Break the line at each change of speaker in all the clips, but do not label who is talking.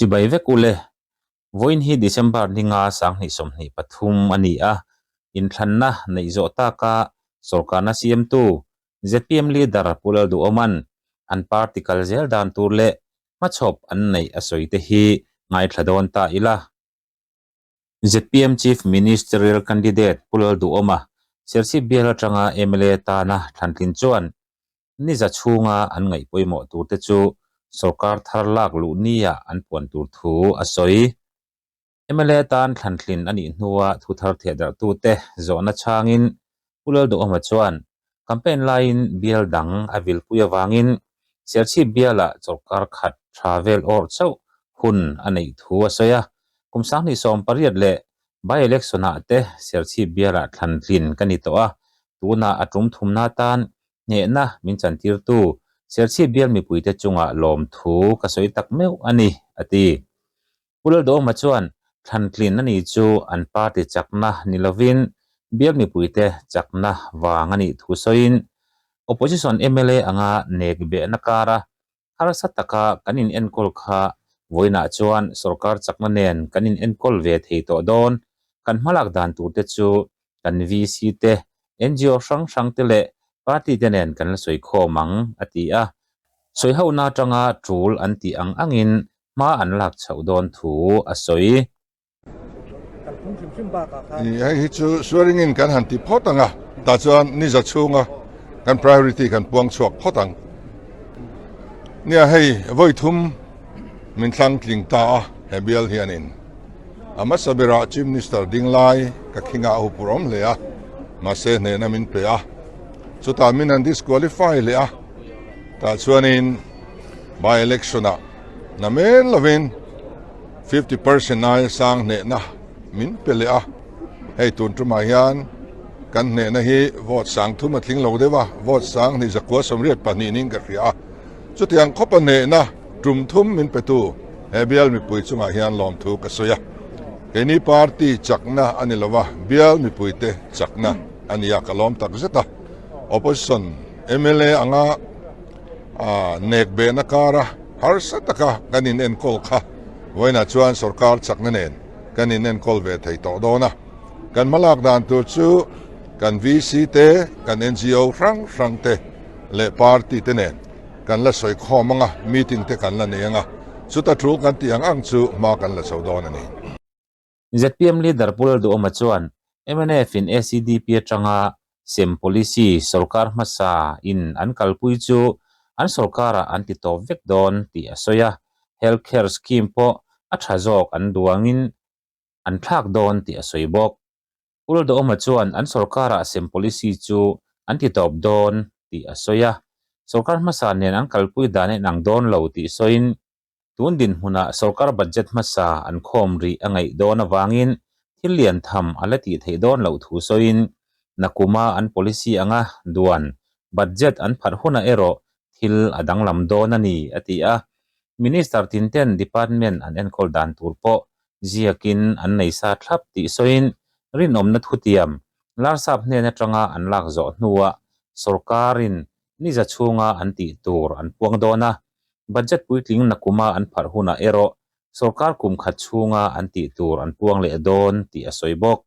Chibai vek ule, vawiin hi December ninga 2023 a ni a, inthlanna neih zawh taka sawrkarna siamtu zpm leader Pu Lalduhawma'n an party kal zel dan tur leh hmachhawp an neih a sawi te hi ngaithla dawn ta ila. Zpm Chief Ministerial Candidate Pu Lalduhawma Serchhip bial atanga mla tana thlantlin chuan Niza chhunga an ngaih pawimawh turte chu sorkar thar lak luh nia an puan tur thu a sawi. Mla tan thlantlin a nih hnua thu thar thehdarhtute zawhna chhangin Pu Lalduhawma chuan campaign laiin bial dang a vilpui avangin Serchhip bialah chawlhkar khat tha vel awrh chauh hun a neih thu a sawi a. Kum 2018 leh by-election-ah te Serchhip bialah thlantlin ka ni tawh a, tunah a tum thumna tan Hnehna min chantirtu Serchhip bial mipuite chungah lawmthu ka sawi tak meuh a ni, a ti. Pu Lalduhawma chuan thlantlin a ni chu an party chakna ni lovin bial mipuite chakna vang a nih thu sawiin Opposition mla anga nek behna kara harsa taka kan inenkawl kha vawiinah chuan sorkar chakna nen kan inenkawl ve thei tawh dawn. Kan hmalak dan turte chu kan VC te, NGO hrang hrang te leh party te nen kan la sawi khawm ang, a ti a. Sawihona atanga tul an tih ang angin hma an lak chhoh dawn thu a sawi.
Hei hi chu swearing in kan han ti phawt ang a, tah chuan niza chhunga kan priority kan puang chhuak phawt ang. Nia hei vawi thum min thlang tling ta a he bial hianin a hmasa berah Chief Minister ding lai ka khinga a hupur awm hle a, mahse hnehna min pe a, chutah min han disqualify leh a, tah chuanin by election ah na men lovin 50% aia sang hnehna min pe leh a, hei tun tumah hian kan hnehna hi vote sang thum a tling lo deuh a, vote sang hnih zakua 82 niin ka hria a, chutiang khawpa hnehna tum thum min petu he bial mipui chungah hian lawmthu ka sawi a, keini party chakna a ni lova, bial mipuite chakna a ni a, ka lawm tak zet a, opposition mla anga nek behna kara harsa taka kan inenkawl kha vawiinah chuan sorkar chakna nen kan inenkawl ve thei tawh dawn a. Kan hmalak dan tur chu kan VC te, kan NGO hrang hrang te leh party te nen kan la sawi khawm ang a, meeting te kan la nei ang a, chuta thu kan tih ang ang chu hma kan la chho dawn a ni.
Zpm leader Pu Lalduhawma chuan mnf in ACDP atanga sem policy sorkar hmasa in an kalpui chu an sorkarah an ti tawp vek dawn tih a sawi a, health care scheme pawh a tha zawk an duangin an thlak dawn tih a sawi bawk. Pu Lalduhawma chuan an sorkarah sem policy chu an ti tawp dawn tih a sawi a, sorkar hmasa nen an kalpui dan a inang dawn lo tih sawiin Tun dinhmunah sorkar budget hmasa an khawm rih a ngaih dawn avangin thil lian tham a la tih theih dawn loh thu sawiin nakuma an policy anga duan budget an pharh hunah erawh thil a danglam dawn a ni, a ti a. Minister tinten department an enkawl dan tur pawh ziakin an nei sa thlap tih sawiin rinawmna thutiam Larsap hnen atanga an lak zawh hnuah sorkarin Niza chhunga an tih tur an puang dawn a, budget puitling nakuma an pharh hunah erawh sorkar kum khat chhunga an tih tur an puang leh dawn tih a sawi bawk.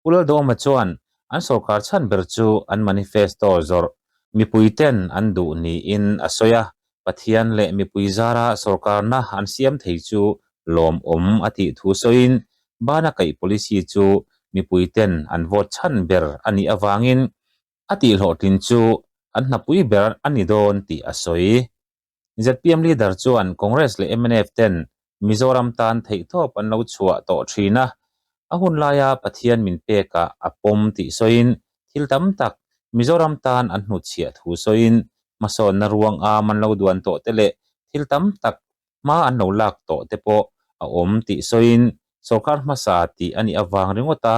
Pu Lalduhawma chuan an sorkar chhan ber chu an manifesto zawrh mipuiten an duh niin a sawi a, Pathian leh mipui zara sorkarna an siam thei chu lawmawm a tih thu sawiin bana kaih policy chu mipuiten an vote chhan ber a nih avangin A tihhlawhtlin chu an hnapui ber a ni dawn tih a sawi. Zpm leader chuan Congress leh mnf ten Mizoram tan theihtawp an lo chhuah tawh thin a, a hun laia Pathian min pekah a pawm tih sawiin thil tam tak Mizoram tan an hnutchhiah thu sawiin hmasawnna ruang am an lo duan tawh te leh thil tam tak hma an lo lak tawh te pawh a awm tih sawiin sorkar hmasa tih a nih avang ringawta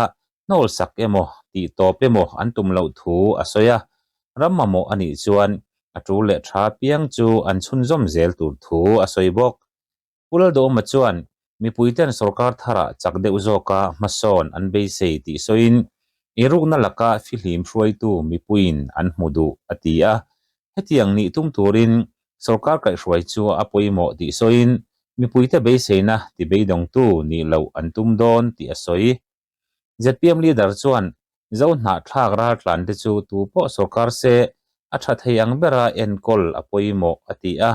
hnawl sak emaw tih tawp emaw an tum loh thu a sawi a, ram mamawh a nih chuan a tul leh tha piang chu an chhunzawm zel tur thu a sawi bawk. Pu Lalduhawma chuan mipuiten sorkar tharah chak deuh zawka hmasawn an beisei tih sawiin eirukna laka fihlim hruaitu mipuiin an hmu duh a ti a, hetiang nih tum turin Sorkar kaihhruai chu a pawimawh tih sawiin mipuite beiseina tibeidawngtu nih loh an tum dawn tih a sawi. Zpm leader chuan Zo hnahthlak raltlante chu tu pawh sorkar se a tha thei ang bera enkawl a pawimawh a ti a.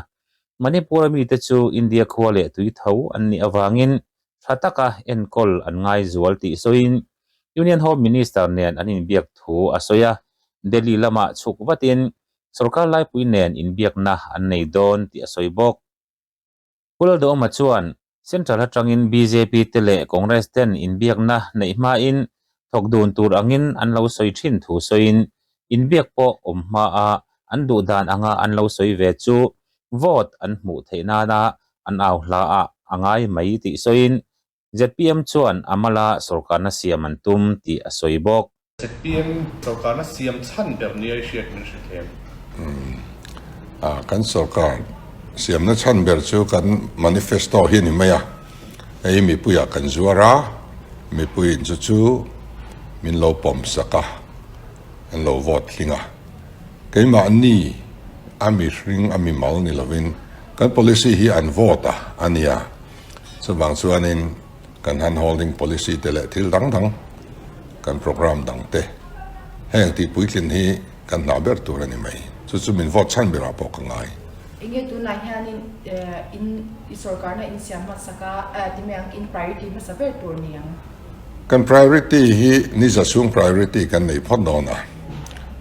Manipur-a mite chu India khua leh tui tho an nih avangin tha taka enkawl an ngai zual tih sawiin Union Home Minister nen an inbiak thu a sawi a. Delhi lamah chhuk vatin sorkar laipui nen inbiakna an nei dawn tih a sawi bawk. Pu Lalduhawma chuan Central atangin bjp te leh Congress ten inbiakna neih hmain thawk dun tur angin an lo sawi thin thu sawiin inbiak pawh awm hmaa an duh dan anga an lo sawi ve chu vote an hmuh theih nana an au hla ah a ngai mai tih sawiin zpm chuan a mala sawrkarna siam an tum tih a sawi bawk.
Zpm sawrkarna siam chhan ber nia i hriat min hre thiam.
A, kan sawrkar siamna chhan ber chu kan manifesto hi a ni mai a, hei mipuiah kan zuar a, mipuiin chu chu min lo pawm sak a, an lo vote hling a. Keimahni a mihring a mimal ni lovin kan policy hi an vote a a nia, chuvang chuanin Kan hand holding policy te leh thil dang dang kan programme dang te heng tih puitlin hi kan hna ber tur a ni mai. Chu chu min vote chhan berah pawh ka ngai.
Enge tunah hianin in i sorkarna in siam hmasak a ti mai ang in priority hmasa ber tur ni ang?
Kan priority hi ni za chhung priority kan nei phawt dawn a,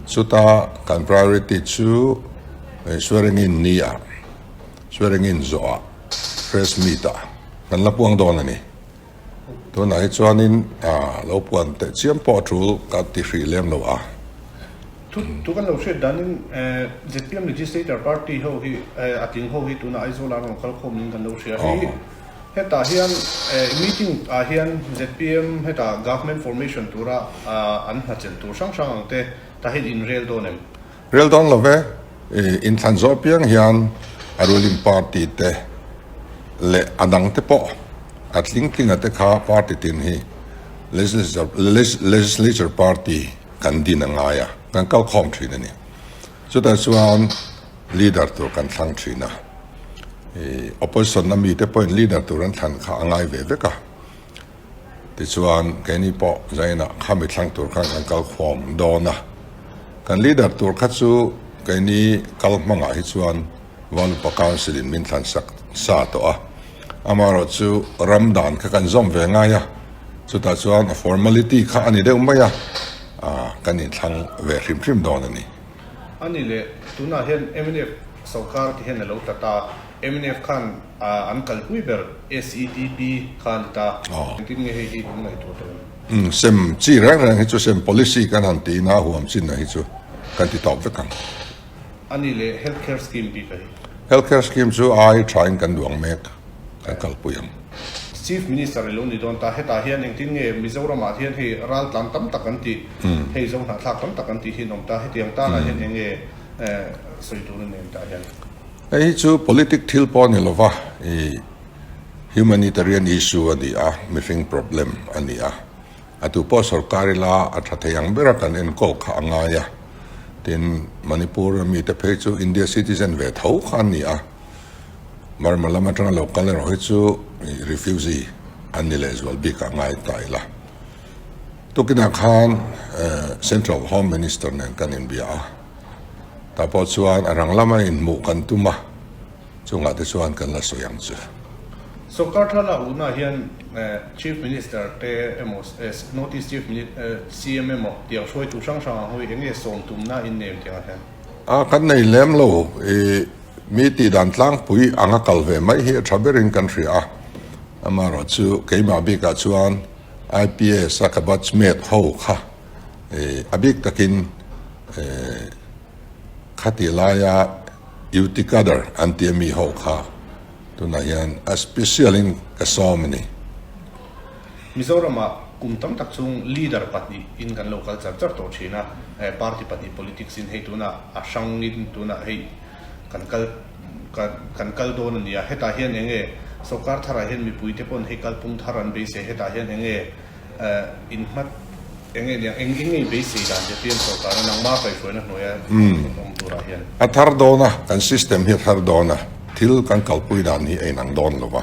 chuta kan priority chu swearing in ni ah swearing in zawh ah press meet ah Kan la puang dawn a ni. Tunah hi chuanin lo puan teh chiam pawh a tul ka ti hrih lem lo a.
Thu kan lo hriat danin zpm Legislator Party ho hi a tling ho hi tunah Aizawl ah rawn kal khawm niin kan lo hria. Hei hetah hian meeting ah hian zpm hetah government formation tura an hnachelh tur hrang hrang ang te tah hian in rel dawn em?
Rel dawn lo ve, inthlan zawh apiang hian a ruling party te leh a dang te pawh a tling tlinga te kha party tin hi legislature party kan din a ngai a, kan kal khawm thin a ni. Chutah chuan leader tur kan thlang thin a, opposition a mite pawhin leader tur an thlan kha a ngai ve vek a. Tichuan, keini pawh Zainah khami thlang tur khan kan kal khawm dawn a. Kan leader tur kha chu keini kal hmangah hi chuan Valupa Council in min thlan sak sa tawh a. Amaherawh chu ram dan kha kan zawm ve ngai a, chutah chuan a formality kha a ni deuh mai a, kan inthlang ve hrim hrim dawn a ni.
A ni leh, tunah hian mnf sawrkar ti hian a lo tla ta. Mnf khan an kalpui ber SEDP kha a ni ta. Engtin nge hei hi kan ngaihtuah tawh
em? Sem chi reng reng hi chu sem policy kan han tiin a huam chinna hi chu kan ti tawp vek ang.
A nih leh health care scheme bik a hi?
Health care scheme chu ai thain kan duang mek, kan kalpui ang.
Chief Minister i lo ni dawn ta, hetah hian engtin nge Mizoramah hian hei raltlan tam tak an tih, hei Zohnahthlak tam tak an tih hi an awm ta, hetiang tanah hian eng nge sawi tur a ni em tah hian?
Hei hi chu politic thil pawh a ni lova, i humanitarian issue a ni a, mihring problem a ni a. A tu pawh sorkar ila a tha thei ang bera kan enkawl kha a ngai a. Tin, Manipur a mite phei chu India citizen ve tho kha an ni a. Burma lam atanga lo kal erawh hi chu refugee an ni lehzual bik a ngai ta ila. Tukinah khan Central Home Minister nen kan inbia a. Tah pawh chuan a rang lama inhmuh kan tum a, chungah te chuan kan la sawi ang chu.
Sawrkar thar lak luhnaah hian Chief Minister te emaw North East Chief CM emaw tiang hruaitu hrang hrang ang ho hi eng nge sawm tumna in nei em tiangah hian?
A, kan nei lem lo. I mi tihdan tlangpui anga kal ve mai hi a tha berin kan hria a. Amaherawhchu keimah bikah chuan IPS a ka batchmate ho kha A bik takin khati laia UT Cadre an tia mi ho kha tunah hian a special in ka sawm a ni.
Mizoramah kum tam tak chung leader pahnih in kan lo kal char char tawh thin a, party pahnih politics in hei tunah a hrang in tunah hei kan kal kan kal dawn a ni a, hetah hian eng nge sawrkar tharah hian mipui te pawn hei kalpung thar an beisei hetah hian eng nge Inhmat eng nge nia, eng eng nge i beisei dan che PM sawrkar a nangma kaihhruaina hnuaia awm turah hian?
A thar dawn a, kan system hi a thar dawn a, thil kan kalpui dan hi a inang dawn lo va.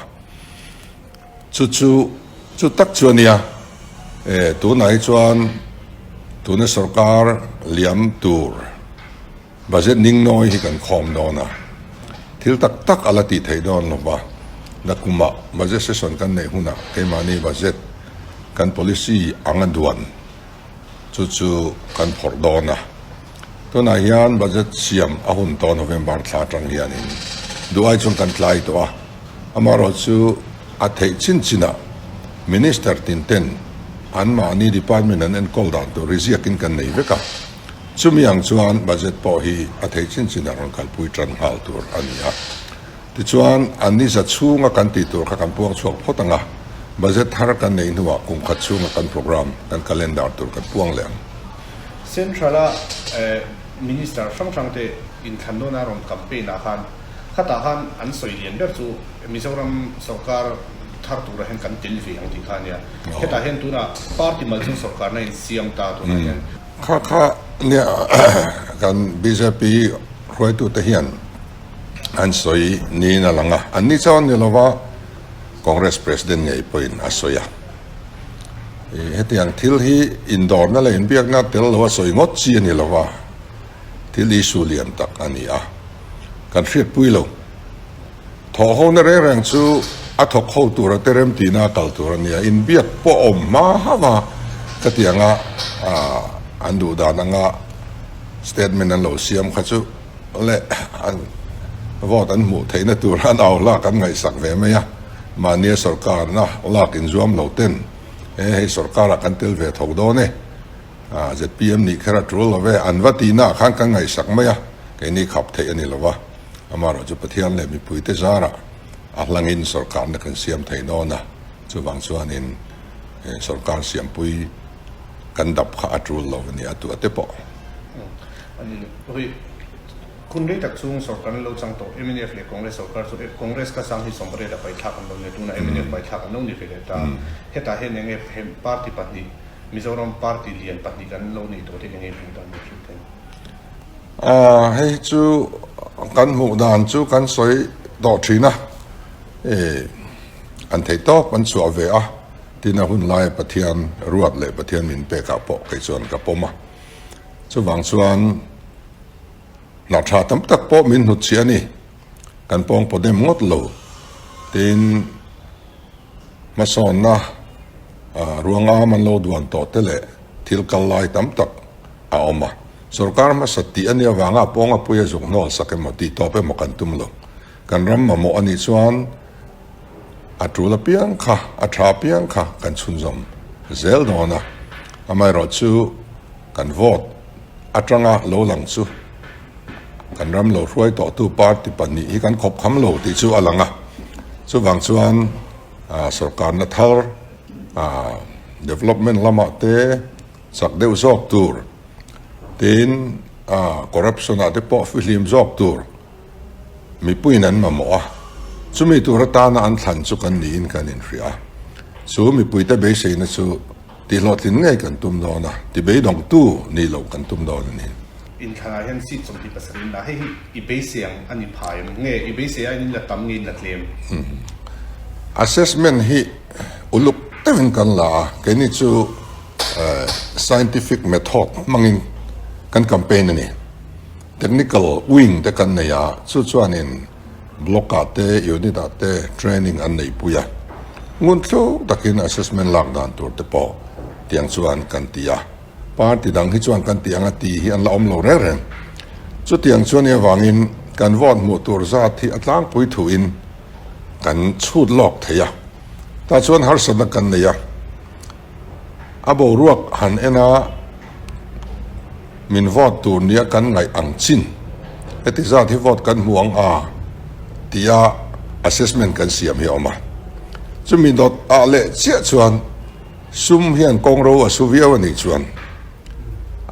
Chu chu chu tak chu a nia. E, tunah hi chuan tuna sorkar liam tur budget ning nawi hi kan khawm dawn a. Thil tak tak a la tih theih dawn lo va. Nakumah budget session kan neih hunah keimahni budget kan policy anga duan chu chu kan phawrh dawn a. Tunah hian budget siam a hun tawh November thla atang hianin duh ai chuan kan tlai tawh a, amaherawh chu a theih chin chinah Minister tin ten anmahni department an enkawl dan tur hi ziakin kan nei vek a, chumi ang chuan budget pawh hi a theih chin chinah rawn kalpui tan nghal tur a ni a. Tichuan, an ni za chhunga kan tih tur kha kan puang chhuak phawt ang a, budget thar kan neih hnuah kum khat chhunga kan programme, kan calendar tur kan puang leh ang.
Central-a Minister hrang hrangte inthlan dawna rawn campaign-ah khan khatah khan an sawi lian ber chu Mizoram sorkar thar turah hian kan tel ve ang tih kha a nia. Hetah hian tunah party mal chung sorkarna insiam ta tunah hian.
Kha kha nia kan bjp hruaitute hian an sawi niin a lang a, an ni chuan ni lova Congress President ngei pawhin a sawi a. Hetiang thil hi indawrna leh inbiakna tel lo a sawi ngawt chi a ni lova, thil issue lian tak a ni a, kan hriatpui lo. Thawhhona reng reng chu a thawk ho tura te remtihna a kal tur a ni a, inbiak pawh a awm hma hauh a, khatianga an duh dan anga statement an lo siam kha chu leh an vote an hmuh theihna tur an au lak an ngaihsak ve mai a, mahnia sorkarna lak inzuam lo ten he hei sorkarah kan tel ve tho dawn e, zpm nih kher a tul lo ve an va tihna ah khan kan ngaihsak mai a, keini khap theih a ni lo va, amaherawh chu Pathian leh mipuite zarah a hlangin sorkarna kan siam thei dawn a, chuvang chuanin sorkar siampui kan dap kha a tul lo a ni a tuah te pawh.
Hei hun rei tak chhung sorkar an lo chang tawh mnf leh Congress sorkar chu Congress kha sang hi sawmpariat a paithlak an lo ni a, tunah mnf paithlak an lo ni ve leh ta. Hetah hian enge he party pahnih Mizoram party lian pahnih kan lo nih tawh te enge hmuh dan min hrilh thei?
Hei chu kan hmuh dan chu kan sawi tawh thin a, an theih tawp an chhuah ve a, tin a hun laia Pathian ruat leh Pathian min pekah pawh kei chuan ka pawm a. Chuvang chuan hna tha tam tak pawh min hnut chhiah a ni. Kan pawng paw dem ngawt lo. Tin, hmasawnna ruangam an lo duan tawh te leh thil kal lai tam tak a awm a. Sorkar hmasa tih a nih avanga a pawng a pui a zuk hnawl sak emaw tih tawp emaw kan tum lo. Kan ram mamawh a nih chuan a tul apiang kha, a tha apiang kha kan chhunzawm zel dawn a. Amaherawh chu kan vote atanga lo lang chu kan ram lo hruai tawhtu party pahnih hi kan khawp kham lo tih chu a lang a. Chuvang chuan sorkarna thar development lamah te chak deuh zawk tur, tin corruption ah te pawh fihlim zawk tur, Mipuiin an mamawh a, chumi tur atana an thlan chu kan niin kan inhria a. Chu mipuite beiseina chu tihhlawhtlin ngei kan tum dawn a, tibeidawngtu nih loh kan tum dawn a ni.
Inthlanah hian seat 27 in la, hei hi i beisei ang a ni phai em? Nge i beisei aiin in la tam nge in la tlem?
Assessment hi uluk deuhin kan la a, keini chu scientific method hmangin kan campaign a ni. Technical wing te kan nei a, chu chuanin block ah te unit ah te training an neihpui a, ngun thluk takin assessment lak dan tur te pawh tiang chuan kan ti a, party dang hi chuan kan tih anga ti hi an la awm lo reng reng. Chutiang chuan i avangin kan vote hmuh tur zat hi a tlangpui thuin kan chhut lawk thei a, tah chuan harsatna kan nei a. A boruak han en a, min vote tur nia kan ngaih ang chin. Heti zat hi vote kan hmu ang a tia assessment kan siam hi a awm a. Chumi dawt ah leh chiah chuan sum hian kawng ro a su viau a nih chuan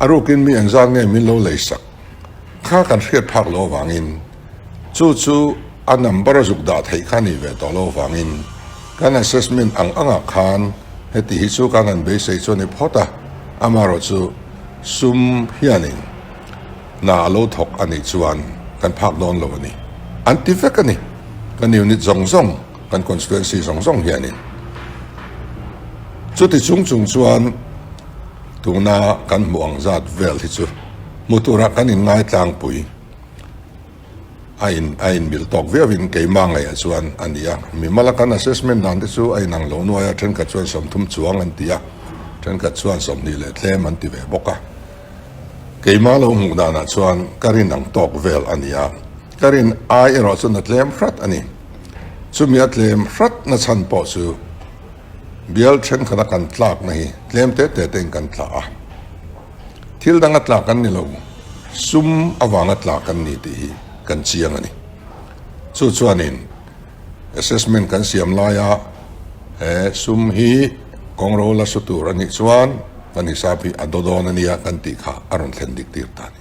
a rukin mi engzat nge min lo lei sak kha kan hriat phak lo avangin chu chu a number a zuk dah theih kha a nih ve tawh lo avangin kan assessment ang angah khan heti hi chu kan han beisei chu a ni phawt a, amaherawh chu sum hianin hna a lo thawk a nih chuan kan phak dawn lo a ni. An ti vek a ni, kan unit zawng zawng, kan constituency zawng zawng hianin. Chuti chung chung chuan tuna kan hmuh ang zat vel hi chu hmu tura kan inngai tlangpui a in a inmil tawk viauin keimah ngaihah chuan a ni a. Mimala kan assessment dan te chu a inang lo nuai a, thenkhat chuan 30 chuang an ti a, thenkhat chuan 20 leh tlem an ti ve bawk a. Keimah lo hmuh danah chuan ka rin ang tawk vel a ni a, ka rin ai erawh chuan a tlem hrat a ni. Chumi a tlem hrat na chhan pawh chu bial thenkhat a kan tlakna hi tlem te te tein kan tla a, thil dang a tla kan ni lo, sum avanga tla kan ni tih hi kan chiang a ni. Chu chuanin assessment kan siam laia he sum hi kawngro la su tur a nih chuan kan hisap hi a daw dawn a nia kan tih kha a rawn thlen dik tir ta a ni.